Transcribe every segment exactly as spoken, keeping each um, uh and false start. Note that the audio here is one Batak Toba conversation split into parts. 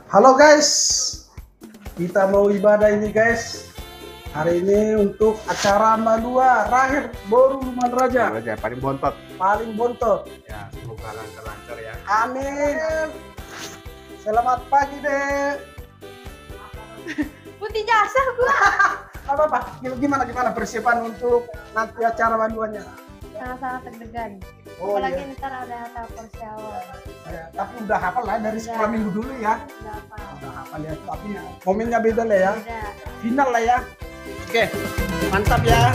Halo guys, kita mau ibadah ini guys. Hari ini untuk acara Malua Rahir Boru Lumban Raja. Raja paling bontot. Paling bontot. Ya, semoga lancar-lancar ya. Amin. Selamat pagi, Dek. Putih jasa gua. Gak apa-apa. Gimana, gimana persiapan untuk nanti acara Maluanya? Sangat-sangat deg-degan. Oh, apalagi iya. Ntar ada hata persiapan. Ya, tapi udah hafal lah dari sekolah minggu dulu ya. Udah hafal. Udah hafal ya, tapi momennya beda lah ya. Beda. Final lah ya. Oke, mantap ya.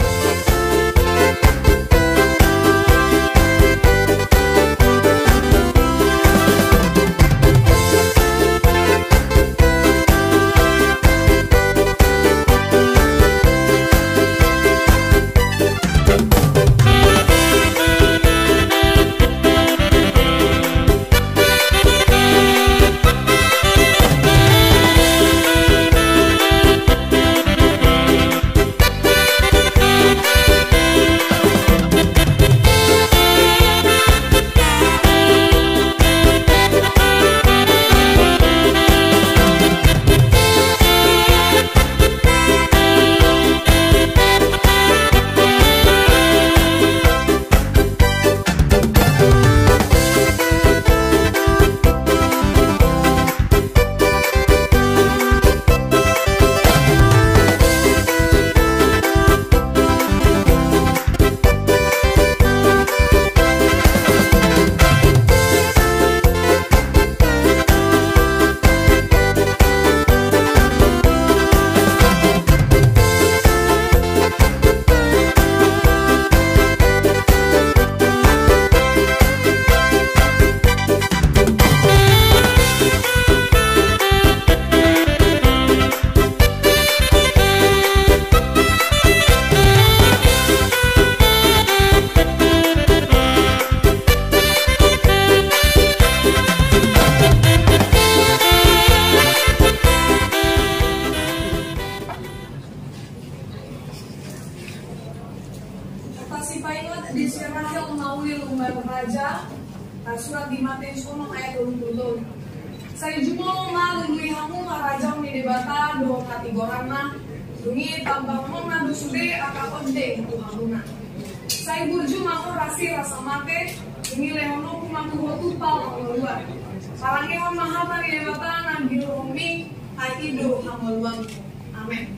Sipaingot di si Rahel na uli Lumban Raja, tarsurat di Mateus onom ayat dua puluh tolu. Sai jumolo ma lului hamu harajaon ni Debata dohot hatigoranna, dung i tambahononna do sude angka on tu hamuna. Sai burju ma ho rasi rasa mate, dung i lehononku ma tu ho tumpal hangoluan. Parangehon ma hata ni Debata na girohonmi, ai i do hangoluanku. Amen.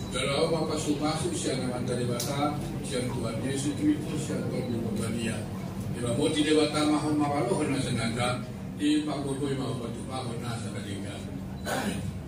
Jalo ma pasupasu sian Amanta Debata, sian Tuhan Jesus Kristus, sian Tondi Porbadia. Dipamoti Debata ma ho maralohon nasa nangga, dipagogoi ma ho patupahon nasa na denggan. Amen.